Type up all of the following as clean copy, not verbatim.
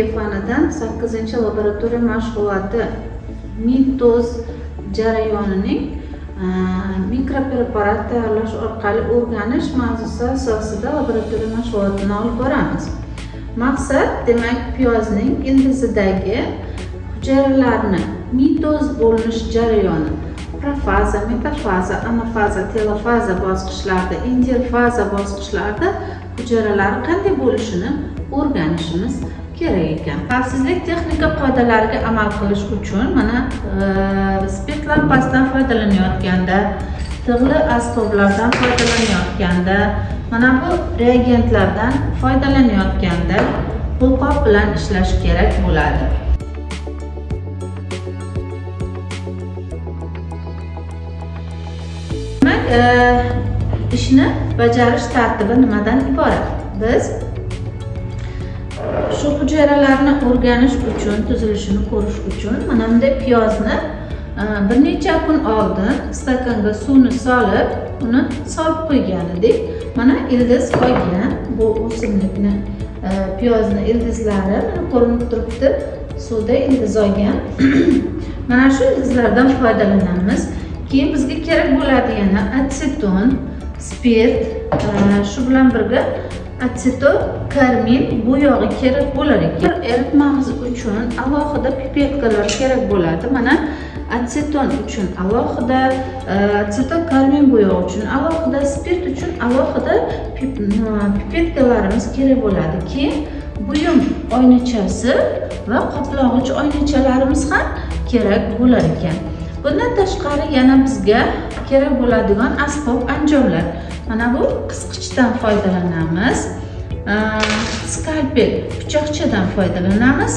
Biologiya fanidan 8-laboratoriya mashg'uloti mitoz jarayonining mikropreparat tayyorlash orqali o'rganish mavzusi asosida laboratoriya mashg'ulotini olib boramiz. Maqsad, demak, piyozning ildizidagi hujayralarni mitoz bo'linish jarayoni profaza, metafaza, anafaza, telofaza bosqichlarida, interfaza bosqichlarida hujayralari qanday bo'lishini o'rganishimiz kerak ekan. Xavfsizlik texnika qoidalariga amal qilish uchun mana spirt lampasidan foydalanayotganda, tig'li asboblardan foydalanayotganda, mana bu reagentlardan foydalanayotganda qo'lqop bilan ishlash kerak bo'ladi. Demak, ishni bajarish tartibi nimadan iborat? Biz shu hujayralarni o'rganish uchun, tuzilishini ko'rish uchun mana bunday piyozni bir necha kun oldin stakanga suvni solib, uni solib qo'ygan edik. Mana ildiz qolgan bu o'simlikni, piyozni ildizlari mana ko'rinib turibdi, suvda ildiz olgan. Mana shu ildizlardan foydalanamiz. Keyin bizga kerak bo'ladi yana atseton, spirt, shu bilan birga atseton karmin bo'yog'i kerak bo'lar ekan. Eritmamiz uchun alohida pipetkalar kerak bo'ladi. Mana atseton uchun alohida, atseton karmin bo'yog'i uchun alohida, spirt uchun alohida pipetkalarimiz kerak bo'ladi. Keyin buyum oynachasi va qoplog'ich oynachalarimiz ham kerak bo'lar ekan. Bundan tashqari yana bizga kerak bo'ladigan asbob anjomlar. Mana bu qisqichdan foydalanamiz, skalpel pichoqchadan foydalanamiz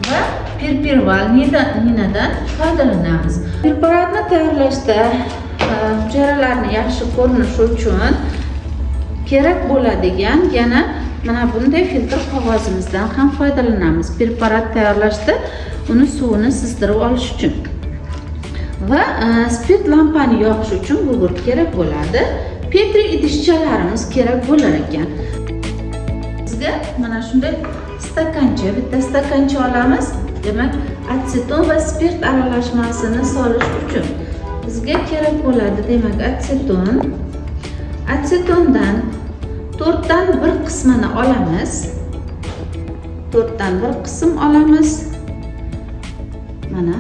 va pirpirval ninadan foydalanamiz. Preparatni tayyorlashda hujayralarni yaxshi ko'rinishi uchun kerak bo'ladigan yana mana bunday filtr qog'ozimizdan ham foydalanamiz. Preparat tayyorlashda uni suvini sizdirib olish uchun va spirt lampani yoqish uchun gugurt kerak bo'ladi. Petri idishchalarimiz kerak bo'lar ekan. Bizga mana shunday stakancha, bitta stakancha olamiz. Demak, atseton va spirt aralashmasini solish uchun bizga kerak bo'ladi, demak, atseton. Atsetondan 1/4 qismini olamiz. 1/4 qism olamiz. Mana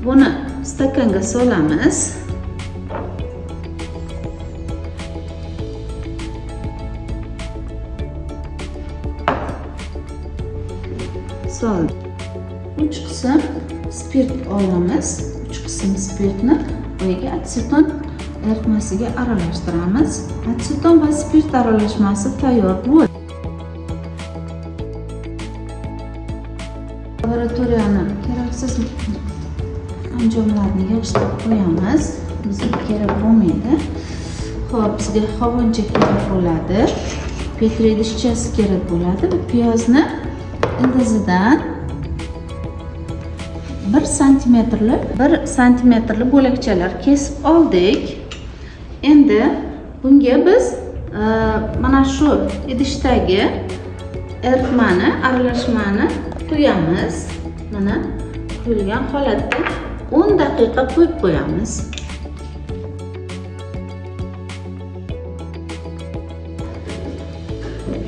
buni stakanga solamiz. Soldik. 3 qism spirt olamiz. 3 qism spirtni boyagi atseton eritmasiga aralashtiramiz. Atseton va spirt aralashmasi tayyor bo'ldi. Laboratoriyani keraksiz anjomlarni yig'ishtirib qo'yamiz. Bizga kerak bo'lmaydi. Xo'p, bizga hovancha kerak bo'ladi. Petri idishchasi kerak bo'ladi. Bu piyozni ildizidan 1 santimetrli, 1 santimetrli bo'lakchalar kesib oldik. Endi bunga biz mana shu idishdagi eritmani, aralashmani quyamiz. Mana quyilgan holatda 10 daqiqa qo'yib qo'yamiz.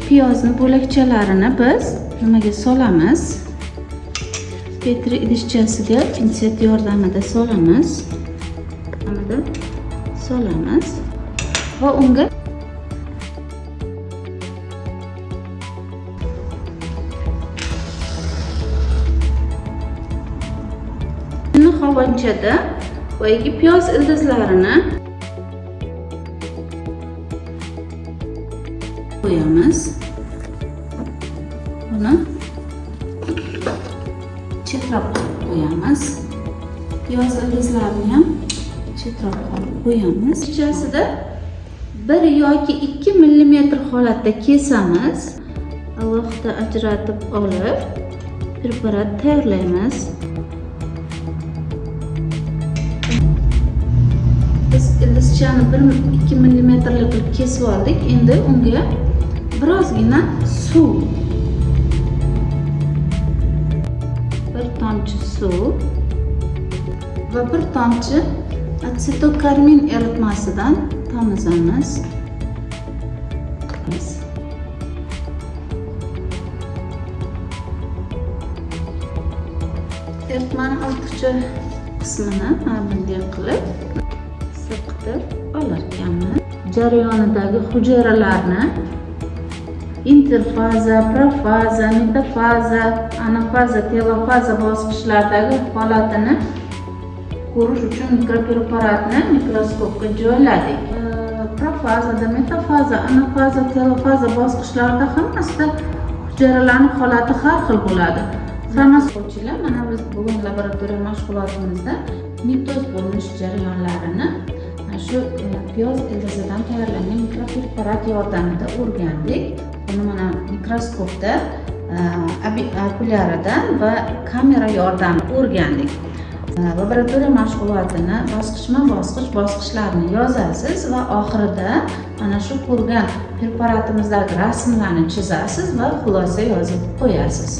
Piyozni bo'lakchalarini biz nimaga solamiz? Petri idishchasiga pinset yordamida solamiz. Yordamida solamiz va unga buni hovanchada boyagi piyoz ildizlarini qo'yamiz. Buni chetroq olib qo'yamiz. Piyoz ildizlarini ham chetroq olib qo'yamiz. Ichasida 1 yoki 2 millimetr holatda kesamiz. Alohida ajratib olib preparat tayyorlaymiz. Biz ildizchani 1-2 millimetrli qilib kesib oldik. Endi unga birozgina suv tomchi suv va bir tomchi atsetokarmin eritmasidan tomizamiz. Eritmani ortiqcha qismini mana bunday qilib silqitib olar ekanmiz. Jarayonidagi hujayralarni interfaza, profaza, metafaza, anafaza, telofaza bosqichlardagi holatini ko'rish uchun mikropreparatni mikroskopga joyladik. Profazada, metafaza, anafaza, telofaza bosqichlarida hammasida hujayralarning holati har xil bo'ladi. O'quvchilar, mana biz bugun laboratoriya mashg'ulotimizda mitoz bo'linish jarayonlarini shu piyoz ildizidan tayyorlangan mikropreparat yordamida o'rgandik. Buni mana mikroskopda okulyaridan va kamera yordamida o'rgandik. Laboratoriya mashg'ulotini bosqichma-bosqich bosqichlarni yozasiz va oxirida mana shu ko'rgan preparatimizdagi rasmlarni chizasiz va xulosa yozib qo'yasiz.